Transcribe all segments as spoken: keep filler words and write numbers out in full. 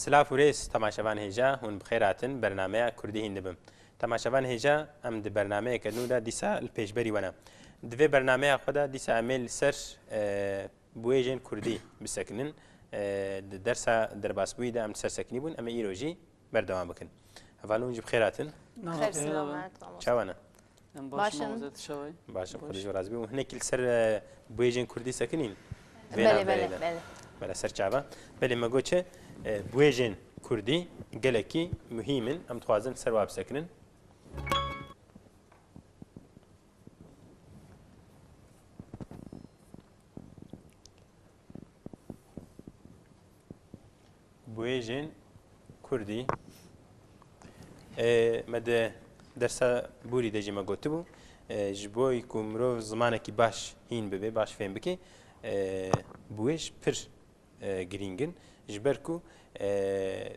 Silav û rêz temaşevan hêja, hûn bi xêr hatin bernameya Kurdî hîn dibim. Temaşevan hêja, em di bernameyeke nû de dîsa li pêşberî we ne. Di vê bernameya xwe de dîsa em ê li ser, e, buêjên Kurdî bisekinin. E, di dersa derbasbûyî de em li ser sekinî bûn, em ê îro jî berdewam bikin. Hevalûn jî bi xêr hatin. Merhaba. Xêr, selamet, mamoste. Çawa ne? Em baş in, mamoste, tu çawa yî? Baş im, Xwedê ji we razî be. Û hinekî li ser, e, buêjên Kurdî sekinîn. Vê Belê, navberê belê, de. Belê. Belê, ser çava. Belê, me got çi, e, buêjên Kurdî gelekî muhîm in. Em dixwazin ser wa bisekinin. Buêjên Kurdî. Ê, me di dersa borî de jî me gotibû, ê, ji bo ku mirov zimanekî baş hîn bibe, baş fêm bike, ê, buêj pir, ê, girîng in. Ji ber ku, ê,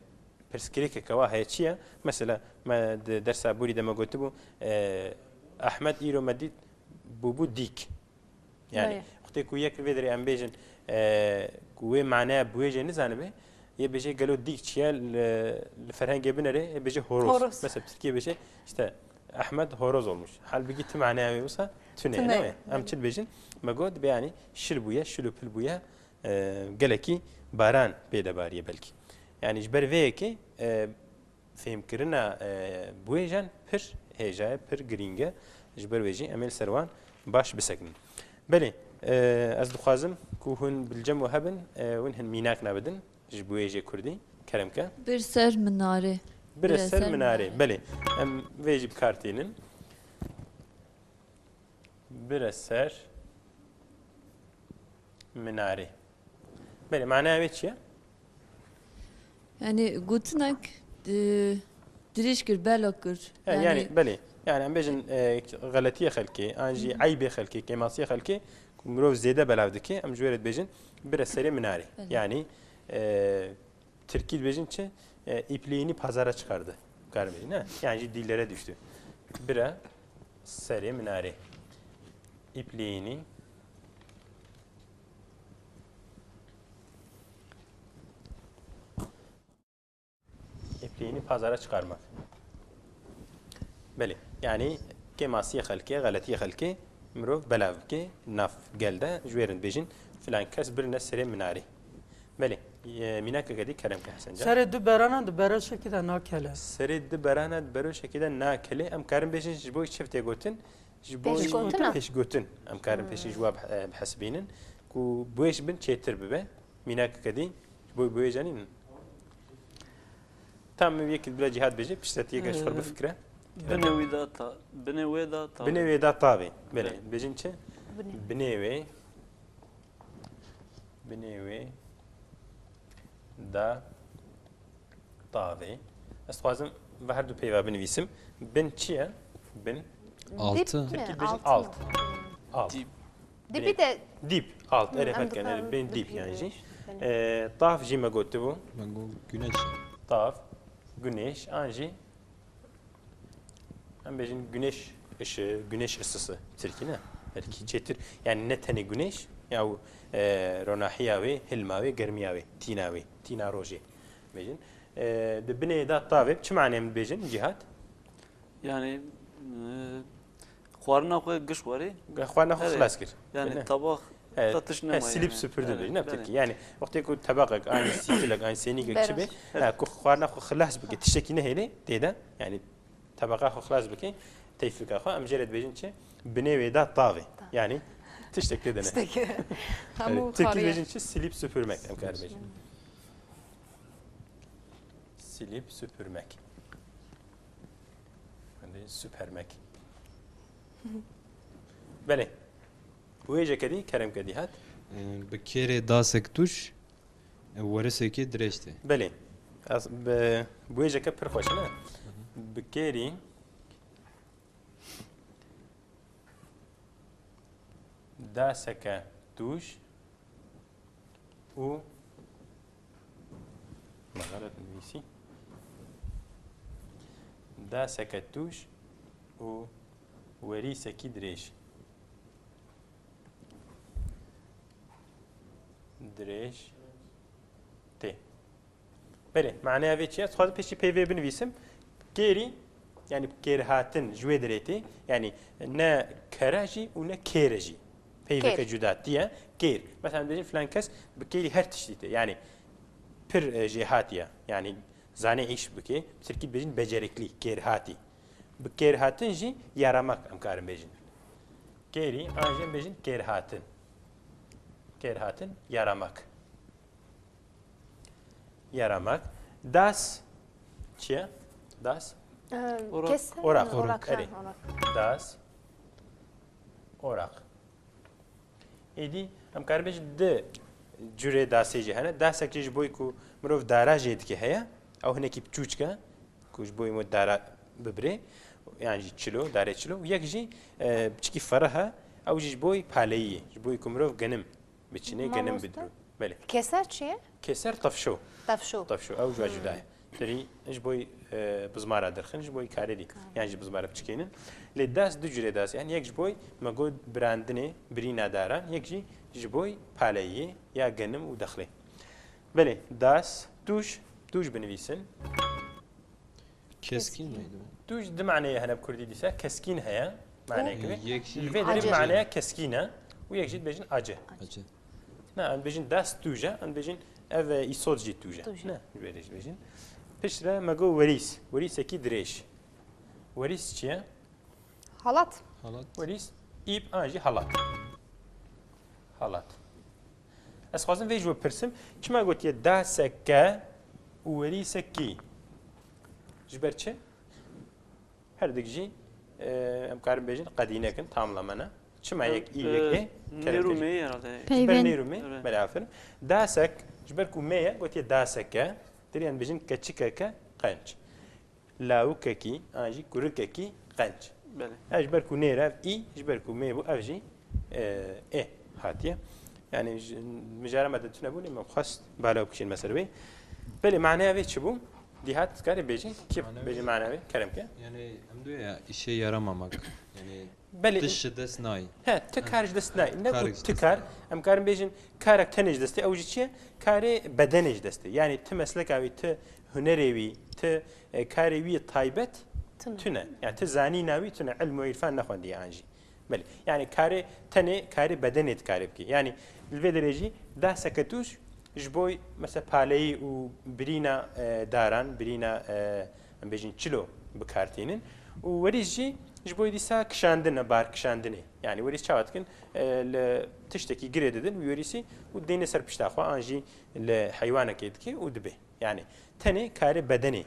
pirsgirêkeke wa heye çi ye? Mesela, me di dersa borî de me gotibû, ê, Ehmed îro me dît bûbû dîk. Yani, Belê. Wextê ku yek li vê derê em bêjin, e, ku wê maneya buêjê nizanibe, yê bêje gelo dîk çi ye, li, li ferhengê binerê, yê bêje horoz. Horoz. Mesela, bi tirkî bêje, işte, Ahmet horoz olmuş. Halbuki ti maneya wê wisa tune ye, Tune. değil mi? Em Belê. çi dibêjin? Me got, be yani, şil bûye, şil û pil bûye, e, gelekî baran pê de bariye belkî. Yani, ji ber vê yekê, e, fêmkirina, e, buêjan pir hêja ye, pir girîng e. Ji ber wê jî em ê li ser wan baş bisekinin. Belê, e, ez dixwazim ku hûn bilcem we hebin, e, hûn hin mînak nabidin ji buêjê kurdî. Kerem ke. Bir ser minare. Bir ser minare. Belê. Em vê jî bi kar tînin. Bire ser minarê. Belê, manaya wê çi ye? Yani gotinek, e, dirêj kir, bela kir. He, yani, belê. Yani em bêjin, e, xeletiyê xelkê, an jî Hı hı. eybê xelkê, kêmasiyê xelkê, ku mirov zêde belav dike, em ji wê re dibêjin, bire serê minarê. Belê. Yani, e, Tirkî dibêjin çi? E, ipliğini pazara çıkardı. Karin bêjin, ne? Yani jî dillere düştü. Bire serê minarê. İpliğini, ipliğini pazara çıkarmak. Belê. Yani kêmasiyê xelkê, xeletiyê xelkê mirov belav bike, nav gel de, ji wê re dibêjin, filan kes birine serê minarê. Belê. E, mînakeke dî kerem ke Hesen can. Serê du berana di beroşekî de nakele. Serê du berana di beroşekî de nakele. Em karin bêjin ji bo çi tê gotin? Ji bo Pêşgotina. pêşgotin. Em karin Hmm. pêşî ji wa bih-, e, bihesibînin. Ku buêj bin çêtir bibe. Mînakeke dî ji bo buêja nînin. Tam min yekî bila Cîhad bêje, piştetiyeke ji xwe Ee, bifikre. Binê wî da ta-, binê wê da tavê. Binê wê da tavê. Belê. Evet. Bêjin çi? Binê. Binê wê. Binê wê da tavê. Ez dixwazim ve her du peyva binivîsim. Bin çi ye? Bin. Altı. Dip mi? Tirkî dibêjin Altı alt. mı? Alt. Dip. Dibi de Dip, alt, Hı, erê em xelkên, dixwazin erê bin dip dip yani jî. yani. Ee, tav jî me gotibû. Me got güneş. Tav, güneş, an jî em bêjin güneş ışığı, güneş ısısı Tirkî ne? Belkî çêtir. Yani ne tenê güneş, ya û, e, ronahiya wê, hilma wê, germiya wê, tîna wê, tîna rojê. Bêjin. E, di binê da tavê, çi mane em dibêjin, Cîhad? Yani, e, xwarina xwe giş werê. Xwarina xwe Erê. xilas kir. Yani Ne? tabak He, da tişt he, nema silip yani. süpürdü Erê, bêjin, ne belê. Tirkî. Yani, wextê ku tebaqek, an sîtilek, an sênîkek çi be, Beroş. he, ku xwarina xwe xilas bike, tiştekî nehêlê, tê de, yani, tebeqa xwe xilas bike, teyfika xwe, em jê re dibêjin çi? Binê wê da tavê. Tav. Yani, tiştek tê de ne. Tiştek. Yani, Hemû Tirkî xariye. dibêjin çi? Silip süpürmek, em kar bêjin. Silip süpürmek. Hadi süpermek. Belê. Wêjeke dî, kerem ke dî hat. Ee, bi kêrê dasek tûş, e, werisekê dirêj tê. Belê. Ez bi, bi wêjeke pir xweş e, ne? Bi kêrî daseke tûş û, me xelet nivîsî. Daseke tûş û werîsekî dirêj. Dirêj tê. Belê, maneya vê çi ye? Dixwazim pêşî peyvê binivîsim. Kêrî, yani kêrhatin ji wê derê tê. Yani ne kera jî û ne kêre jî. Peyveke Kêr. Cuda tiye. Kêr. Mesela dibêjin filan kes bi kêrî her tiştî tê. Yani pir, e, jêhatî ye. Yani zane îş bike. Bi tirkî dibêjin becerikli, kêrhatî. Bi kêrhatin jî yaramak em karin bêjin. Kêrî, an jî em bêjin kêrhatin. Kêrhatin, yaramak. Yaramak. Das çi ye? Das? Ee, Orak. Keser, Orak. Orak, Erê. Ha, orak. Das. Orak. Êdî em karin bêjin di curê dasê jî hene. Dasek jî ji bo ku mirov dara jê dike heye. Ew hinekî biçûçik e ku ji bo me dara bibirê. Yan jî çilo, darê çilo. Yek jî, e, biçikî fereh e. Ew jî ji bo paleyî ye. Ji bo ku mirov genim biçinê, genim bidiro. Belê. Keser çi ye? Keser tefşo. Tefşo. Tefşo, ew ji we cuda ye. Terî ji bo, e, bizmara derxin, ji bo karê dî. Yan jî bizmara biçikênin. Lê das du curê das. Yani yek ji bo me got birandinê, birîna daran, yek jî ji bo paleyî ya genim û dexlê. Belê, das, tûj, tûj binivîsin. Keskîn neydi? Tûj du maneyê hene bi kurdî dîsa. Keskîn heye, maneyekî. Yek jî Li vê derê acı. Maneya keskîn e û yek jî dibêjin acı. Acı. Ne, em dibêjin das tûj e, em dibêjin ev, e, îsot jî tûj e. Tûj e. Ne, ji vê derê jî dibêjin. Piştre me got werîs. Werîsekî dirêj. Werîs çi ye? Halat. Halat. Werîs, îp an jî halat. Halat. Ez xwazim vê ji we pirsim, çima gotiye daseke û werîsekî? Ji ber çi? Her dik jî, e, em karin bêjin qedînek in, tamlame ne. Çima yek î, yek ê? Nêr û mê herhalde. Ji ber nêr û mê, belê, aferin. Dasek, ji ber ku mê ye, gotiye daseke. Dirê em bêjin keçikeke qenc. Lawikekî, an jî kurikekî qenc. Belê. Ev ji ber ku nêr ev î, ji ber ku mê bû, ev jî, e, ê hatiye. Yani ji, mijara me de tune bû, lê me xwest bala bikişînme ser wê. Belê, maneya vê çi bû? Dîhat, karê bêjin, kî bêjin maneya vê? Kerem ke. Yani em duyê ya, işe yaramamak. Yani Belê. Tişt ji dest nayî. He, ti kar ji dest nayî. Ne ku ti kar, em karin bêjin, karek tenê ji destê, ew jî çi ye? Karê bedenê ji destê. Yani ti mesleka wî, ti hunerê wî, ti, e, karê wî yê taybet tune. Yani ti zanîna wî tune, ilm û îrfan nexwendiye an jî. Belê. Yani karê tenê, karê bedenê dikarê bike. Yani li vê derê jî daseke tûj ji bo mesela paleyî û birîna, e, daran, birîna, e, em bêjin çilo bi kar tînin. Û werîs jî ji bo dîsa kişandin e, bar kişandinê. Yani werîs çawa dikin? E, li tiştekî girê didin wî werîsî û dêne ser pişta xwe an jî li heywanekê dike û dibe. Yani tenê karê bedenê,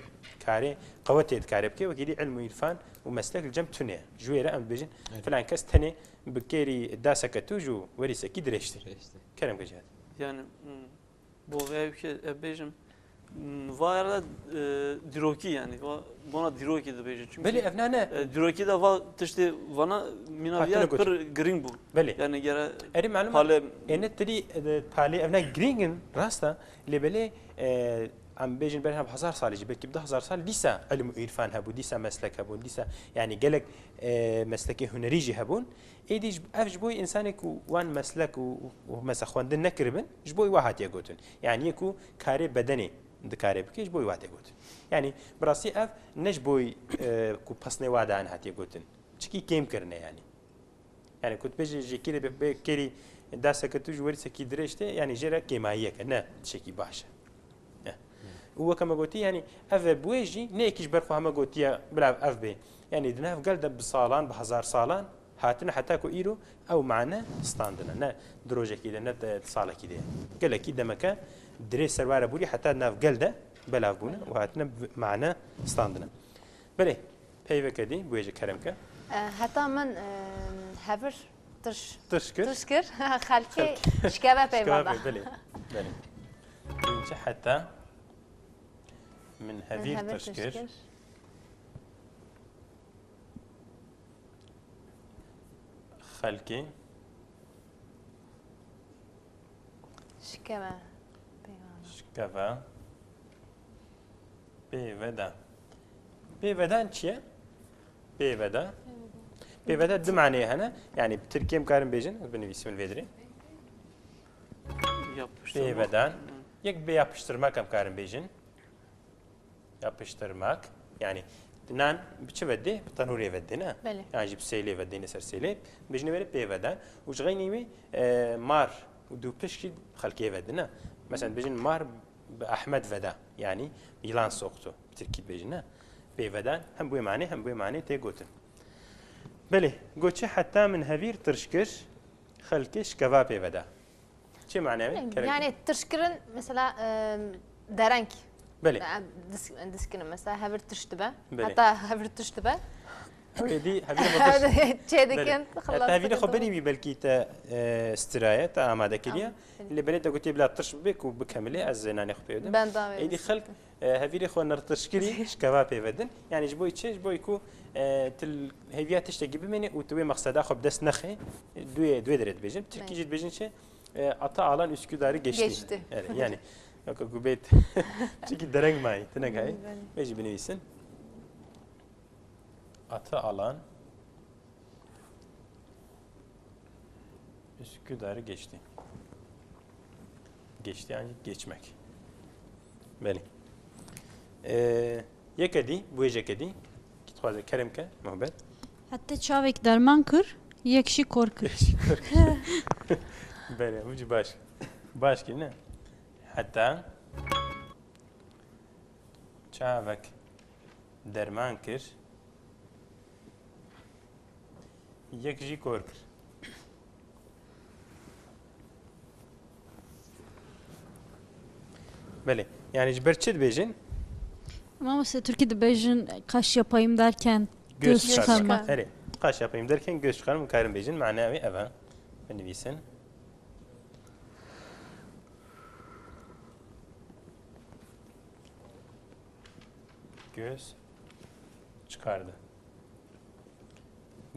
karê qewetê dikare bike, wekî dî ilm û îrfan û meslek li cem tune ye. Ji wê re em dibêjin, evet, filan kes tenê bi kêrî daseke tûj û werîsekî dirêj tê. Dirêj tê. Kerem ke Cihat. Yani, hmm, Bo vê ew ke ez bêjim, m, va herhalde, e, dîrokî yani, va, bona dîrokî dibêje. Çünkü, belê, ev ne, ne. E, dîrokî de va tiştê vana mîna viya pir girîng bû. Belê. Yani gere erê malum pale êne tirî, e, palê ev ne girîng in, rast e. Lê belê, e, em bêjin berha bi hezar salî jî, belkî bi du hezar salî dîsa ilm û îrfan hebû, dîsa meslek hebûn, dîsa yani gelek, e, meslekê hunerî jî hebûn. Êdî ji, ev ji bo însanê ku wan meslek û, û mesela xwendin nekiribin, ji bo wa hatiye gotin. Yani yê ku karê bedenê dikare bike, ji bo wa hatiye gotin. Yani bi rastî ev ne ji bo, e, ku pesnê wa dane hatiye gotin. Çikî kêm kirine yani. Yani ku tu bêjî ji kêrê bê, bê kêrî daseke tûj û werîsekî dirêj tê, yani jê re kêmayiyek e, ne tiştekî baş e. Eh. Û weke me gotî, yani ev e bi wê jî, ne yekî ji ber xwe heme gotiye bila ev bê. Yani di nav gel de bi salan, bi hezar salan hatine heta ku îro ew mane standine. Ne di rojekî de, ne di salekî de. Gelekî demeke dirê serware bûrî heta di nav gel de belav bûne û hatine bi mane standine. Belê, peyveke dî, bi wê jî kerem ke. E, heta min, e, hevir Tiş. Tiş kir. Tiş kir. Xelkê şikeve peyva da. Şikeve pey, belê. Belê. Înce heta min hevîr tiş kir. Xelkê şikeve peyva da. Şikeve. Pêveda. Pêvedan çi ye? Pêveda. Pêveda du maneyê hene. Yani bi tirkî em karin bêjin, ez binivîsim li vê dirê. Yapıştırmak. Pêvedan. Yek bê yapıştırmak em karin bêjin. Yapıştırmak. Yani nan bi çi vedê? Bi tenûrê vedê, ne? Belê. Yan jî bi sêlê vedê, ne ser sêlê. Bêjinê were pê vedan. Û ji xeynî wê e, mar û dûpişkî xelkê vedin, ne? Mesela bêjin mar bi Ahmed veda. Yani yılan soktu. Bi tirkî dibêjin, ne? Pê vedan. Hem bi wê manê, hem bi wê manê tê gotin. Belê, got çi heta min hevîr tirş kir, xelkê şikeva pê veda. Çi mane wê? Kerem. Yani tirşkirin mesela e, dereng. Belê. E, dis- Diskinin mesela hevir tirş dibe. Belê. Hatta hevir tirş dibe. Êdî hevîrê xwe tirş. Çê dikin. Hatta hevîrê xwe berî wî belkî te e, stiraye, te amade kiriye. Lê belê te gotiye bila tirş bibe ku bikemilê ez nanê xwe pê bidim. Ben davet. Êdî xelk e, hevîrê xwe nirtirşkirî şikeva pê vedin. Yani ji bo çi? Ji bo ku e, til hêviya tiştekî bimêne û tu wê mexseda xwe bi dest nexê. Duê, duê derê dibêjin. Tirkî jî dibêjin çi? E, ata alan Üsküdar'ı geçti. Geçti. Evet, yani yok, yok, bet. Çünkü dereng mayî, tinek hayî. Vê jî binivîsin. Ata alan Üsküdar'ı geçti. Geçti yani geçmek. Belê. Ee, yeke dî, bu yeke dî. Kitxwaze kerem ke, muhabbet. Heta çavek derman kir, yek jî kor kir. Belê, bu jî baş. Baş ki ne? Heta çavek derman kir, yek jî kor kir. Belê. Yani ji ber çi dibêjin? Mamoste Türkî dibêjin kaş yapayım derken Göz göz çıkarmak. çıkarmak. Erê. Kaş yapayım derken göz çıkarmak karin bêjin. Mana wê ev e. Binivîsin. Göz çıkardı.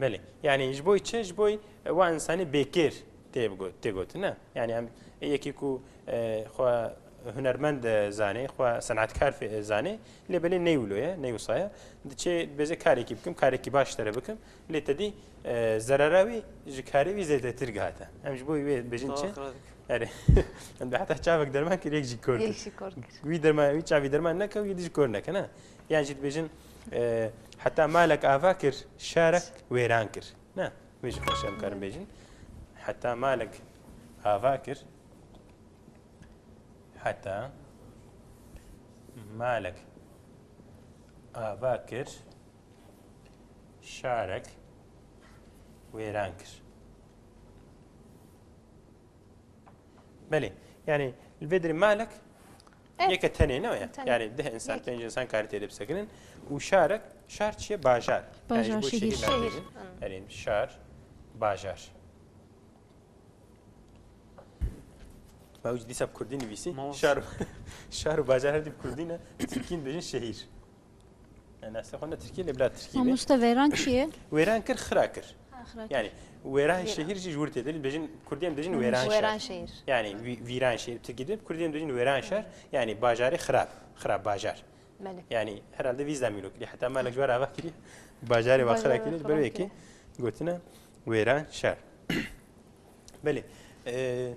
Belê. Yani ji bo çi? Ji bo wa insanê bêkêr tê bigo- tê gotin, ne? Yani em ê yekî ku e, xwe hunermend e, zanê, xwe senatkar fe- e, zanê, lê belê ney wilo ye, ney wisa ye. Diçê dibêze karekî bikim, karekî baş tere bikim. Lê te dî e, zerara wî ji karê wî zêdetir gihate. Em ji bo wê bêjin çi? Erê. Em de heta çavek derman kir, yek jî kor kir. Yek jî kor kir. Wî derman, wî çavî derman neke, wî dî jî kor neke, ne? Yan jî dibêjin, e, heta malek ava kir, şarek wêran kir. Ne? Wê jî xweş em karin bêjin. Heta malek ava kir. Heta malek ava kir, şarek wêran kir. Belê. Yani li vê dirê malek Eh, yeke tenê ne ye? Tenê. Yani deh insan, Yek. Pênc insan karê tê de bisekinin. Û şarek, şar çi ye? Bajar. Yani Bajar, ji bo şehir. şehir Şehir. nabêjin. Yani şar, bajar. Ma wî dîsa bi kurdî nivîsî. Şar, şar û bajar her dî bi kurdî ne. Tirkî dibêjin şehir. Yani aslında xwe ne Tirkî lê bila Tirkî be. Mamoste vêran çi ye? Wêran kir, xira kir. Yani wêran şehir jî ji wir tê. Dibêjin, kurdî em dibêjin wêran şehir. Wêran şehir. Yani vî- vîran şehir. Tirkî de kurdî em dibêjin wêran şehir. Yani bajarê xirab. Xirab bajar. Belê. Yani herhalde vî zemîlo kiriye. Heta malek ji wer ava kiriye. Bajarê wa Bajarê xira wa kiriye. xira Ber wê kiriye. yekê gotine wêran şehir. Belê. Ee,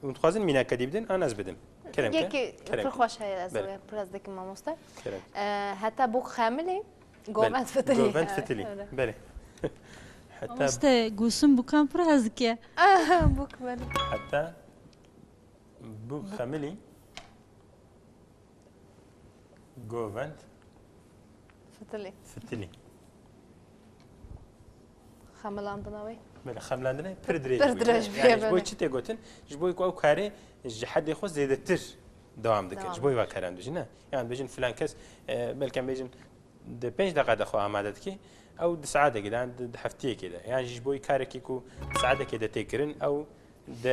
Hûn dixwazin mînaka dî bidin, an ez bidim? Kerem ke. Yekî Kerem pir ke. xweş heye ez Belê. wê piras dikim mamoste. Kerem. Ee, heta bûk xemilî, govend fitilî. Govend fitilî. Öyle. Belê. Heta Mamoste Gulsum bûkan pir hez dike. Bûk belê. Heta bûk xemilî. Govend Fitilî. fitilî. Xemilandina wê. Belê, xemilandine pir dirêj Pir bû. dirêj bû, Yani ji bo belê. çi tê gotin? Ji bo ku ew karê ji hedê xwe zêdetir dewam dike. Dewam Ji bo va karan dijî ne? Yani bêjin filan kes, e, belkem bêjin di pênc deqa de xwe amade dike. Ew di saetekê de, di, di heftiyekê de. Yani ji bo karekî ku di saetekê de tê kirin, ew di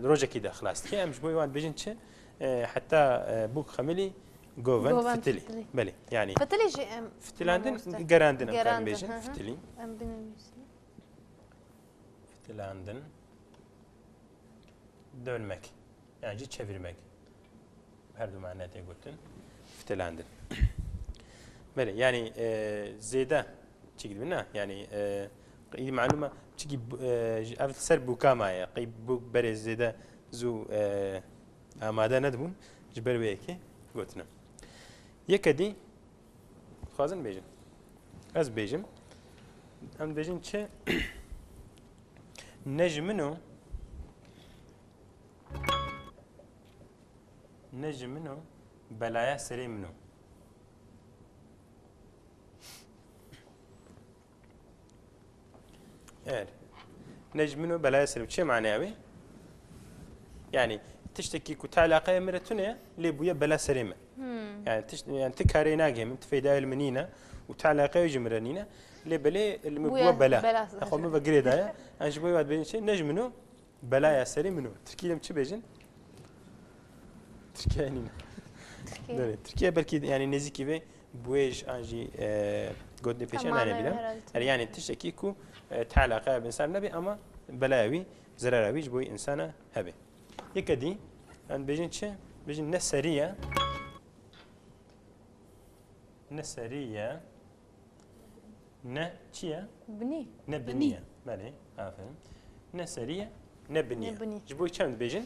rojekê de xilas dike. Em ji bo wan bêjin çi? E, heta e, bûk xemilî govend Govend fitilî. fitilî. Belê. Yani Fitilî jî em Fitilandin, mamoste. gerandin em karin Gerandin, bêjin. Hı hı. Fitilî. Em binivîsin. Fitilandin. Dönmek. Yani çevirmek. Her du mane tê gotin. Fitilandin. Belê, yani e, zêde çi dibin ne? Yani e, î malûm e, çikî bu- e, ji- ev ser bûka maye. Qey bûk berê zêde zû e, amade nedibûn. Ji ber wê yekê gotinim. Yeke dî dixwazin bêjin. Ez bêjim. Em dibêjin çi? Ne ji min o, ne ji min o, belaya serê min o. Evet. Ne ji min o, belaya serê min. Çi maneya wê? Yani tiştekî ku ti eleqeya min re tune ye, lê bûye bela serê min. Hmm. Yani tişt, yani ti karê nagê min, ti feydayê li min nîne û ti eleqeya ji min re nîne, lê belê li min bûye bela. Bela. Xwe min ve girê daye. Em ji bo wê dibêjin çi? Ne ji min o, belaya serê min o. Tirkî de çi bêjin? Tirkiye nîne. Tirkiye. Belê. Tirkiye belkî yani nêzîkî vê buêj an jî, e, gotinê pêşiya nane bîra. Tamam, herhalde. Er yani tiştekî ku, e, ti eleqeya bi însan nebe ama belaya wî, zerara wî ji bo însana hebe. Yeke dî, em dibêjin çi? Dibêjin ne serî ye. Ne serî ye. Ne çi ye? Binî. Ne binî ye. Belê, aferin. Ne serî ye, ne binî ye. Ne binî. Ji bo çi em dibêjin?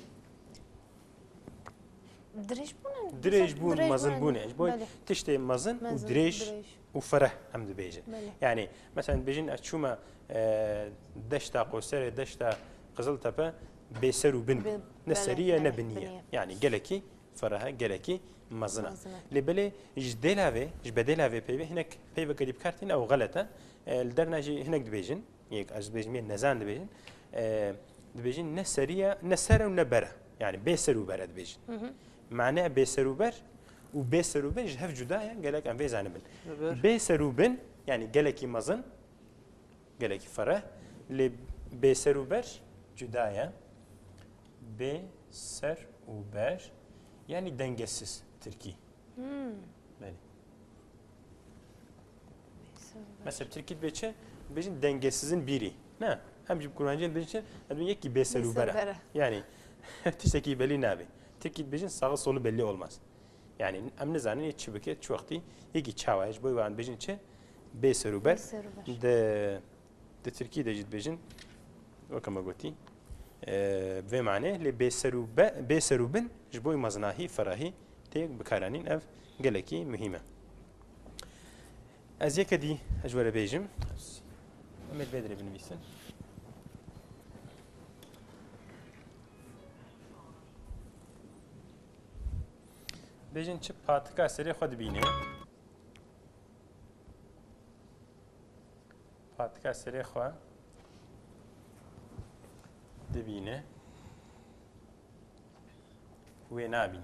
Dirêj bûn e. Dirêj bûn, mezin bûn e. Ji bo tiştê mezin û dirêj û fereh em dibêjin. Belê. Yani, mesela dibêjin ez çûme, e, deşta Qoserê, deşta Qiziltepe bêser û bin. Bi-, ne serî ye, ne binî ye. Yani gelekî fereh e, gelekî mezin e. Mezin e. Lê belê ji dêla vê, ji bedêla vê peyvê hinek peyveke dî bi kar tîne, ew xelet e. E, li derna jî hinek dibêjin, yek ez dibêjim, yê nezan dibêjin. E, dibêjin ne serî ye, ne ser e û ne ber e. Yani bê ser û ber e dibêjin. Hı hı. Mane bê ser û ber û bê ser û bin ji hev cuda ye, gelek em vê zanibin. Bê ser û bin, yani gelekî mezin, gelekî fereh. Lê bê ser û ber cuda ye. Bê ser û ber, yani dengesiz tirkî. Hmm. Belê. Bê ser û ber. Mesela tirkî dibê çi? Dibêjin dengesizin bîrî. Ne? Em jî bi kurmancî dibêjin çi? Em dibêjin yekî bê ser û ber e. Bê ser û ber e. Yani tiştekî belî nabe. Tirkî dibêjin sağı solu belli olmaz. Yani em nizanin yê çi bike, çi wextî, yekî çawa ye, ji bo wê em dibêjin çi? Bê ser û ber. Bê ser û ber. Di, di tirkî de jî dibêjin, weke me gotî, e, vê manê, lê bê ser û be-, bê ser û bin ji bo mezinahî, ferahî tê bikaranîn, ev gelekî muhîm e. Ez yeke dî ji we re bêjim. Em ê li vê derê binivîsin. Bêjin çi patika serê xwe dibîne? Patika serê xwe dibîne. Wê nabîne.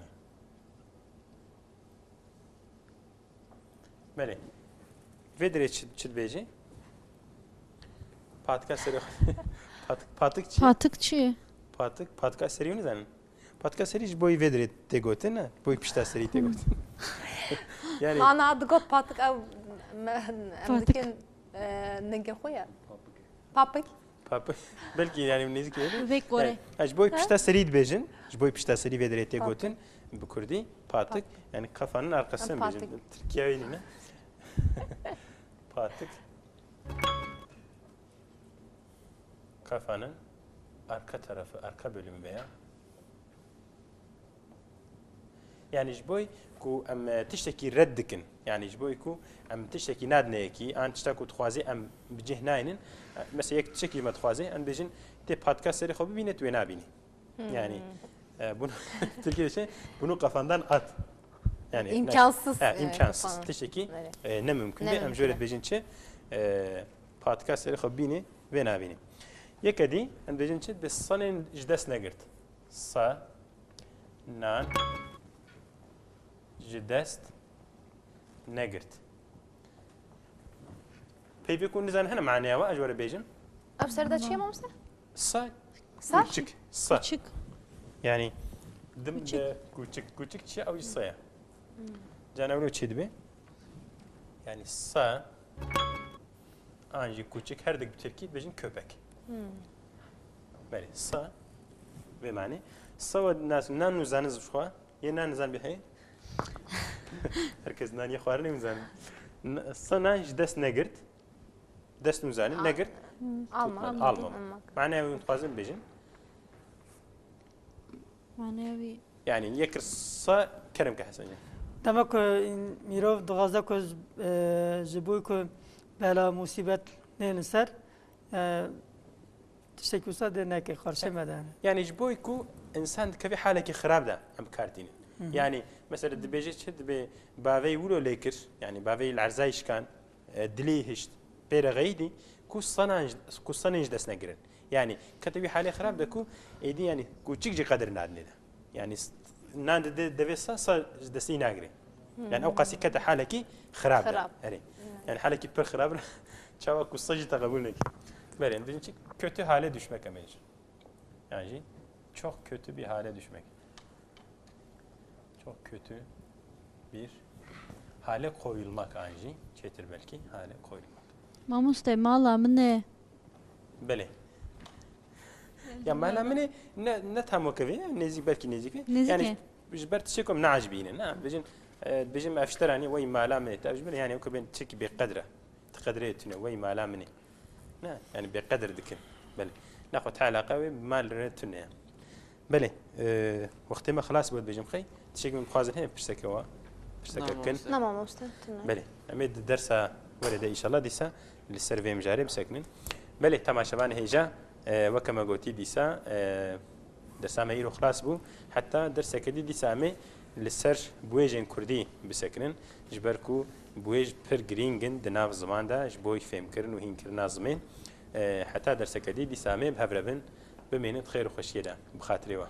Belê. Vê dirê çi, çi dibêjî? Patika serê xwe. Patik, patik çi? Patik çi? Patik, patika serî nizanin. Patika serî ji bo vê dirê tê gotin, ne? Ji bo pişta serî tê gotin. Yani, mana digot patik ew me-, em dikin, e, ningê xwe ye. Papik. Papik. Belkî yani nêzîkî wê. Vê kore. Yani, ha, ji bo pişta serî dibêjin. Ji bo pişta serî vê dirê tê gotin. Bi kurdî patik. Patik. Yani kafanın arkasını bêjin. Patik. Tirkiye wê nîne. Patik. Kafanın arka tarafı, arka bölümü veya. Yani ji bo ku em, e, tiştekî red dikin, yani ji bo ku em tiştekî nadine yekî, an tişta ku dixwazî em bi cih naynin, e, mesela yek tiştekî me dixwazê, em bêjin tê patika serê xwe bibîne, tu wê nabînî. Hmm. Yani, e, bunu, Tirkî de şey, bunu kafandan at. Yani, imkansız. He, e, imkansız. Kafanın. Tiştekî, e, ne mümkün. Ne mümkün. Em ji wê re dibêjin çi? E, patika serê xwe bînê, vê nabînî. Yeke dî, em dibêjin çi? Dê sanên ji dest negirt. Sa, nan, ji dest negirt. Peyvê ku nizan hene maneya we, ez ji we re bêjim. Ev ser de çi ye, mamoste? Sa, sa? Kûçik. Sa. Kûçik. Yani, dim de kûçik. Kûçik çi ye? Ew jî sa ye. Hmm. Cana wilo çê dibe? Yani, sa, an jî kûçik, her dek bi tirkî dibêjin köpek. Hmm. Belê, sa, vê manê. Sa we nas-, nan nûzaniz xwe, yê nan nizan bihê. Herkes nan yê xwarinê nizan. N-, sa nan ji dest negirt. Dest nûzaniz, negirt. Alma. Tutmadı, almamak. Almamak. Maneya wî dixwazin bêjin. Maneya wî. Yani, yek kir sa kerem ke Hesen. Dema ku mirov dixwaze ku ji, e, ji bo ku bela musîbet nêne ser, e, tiştekî wisa dê neke, qarşê me de. Yani ji bo ku insan dikeve halekî xirab de em bi kar tînin. Hı hı. Yani mesela dibêje çi, dibê bavê wilo lê kir, yani bavê li erzayî şikan, e, dilî hişt, pê re xeyidî, ku sanan ji, ku sanên ji dest negirin. Yani kete wî halê xirab de ku êdî yani ku çik jî qedir nadinê de. Yani s-, nan dide devê sa, sa ji destî nagirê. Yani ew qasî kete halekî xirab de. Xirab. Erê. Yani halekî pir xirab re çawa ku sa jî te qebûl neke. Belê, em dibêjin çi, kötü hale düşmek em ê jî. Yani jî çok kötü bir hale düşmek. Çok kötü bir hale koyulmak an jî çêtir belkî, hale koyulmak. Mamoste, mala min e. Belê. Ya mala min e, ne, ne tam weke vê, nêzîk, belkî nêzîk vê. Nêzîk yani e. Ji, ji ber tiştê ku em neacibînin, ne? Bêjin, e, bêjin ev ji te re anî, wey mala min e. Te ev ji min e, yani weke bên tiştekî bêqedr e. Ti qedrê tune, wey mala min e. Ne, yani bêqedir dikin. Belê. Nexwe ti eleqa wê bi mal re tune ye. Belê, e, wextê me xilas bû, dibêjim xey. Tiştekî min bixwazin heye pirseke wa. Pirseke kin. Na mamoste, tune. Belê. Em ê di dersa were de înşallah dîsa li ser vê mijarê bisekinin. Belê, temaşevanê hêja, e, weke me gotî dîsa, e, dersa me îro xilas bû. Heta derseke dî dîsa em ê li ser biwêjên kurdî bisekinin. Ji ber ku biwêj pir girîng in di nav ziman de ji bo fêmkirin û hînkirina zimên. E, heta derseke dî dîsa em ê bi hev re bin. Bimînin di xêr û xweşiyê de. Bi xatirê we.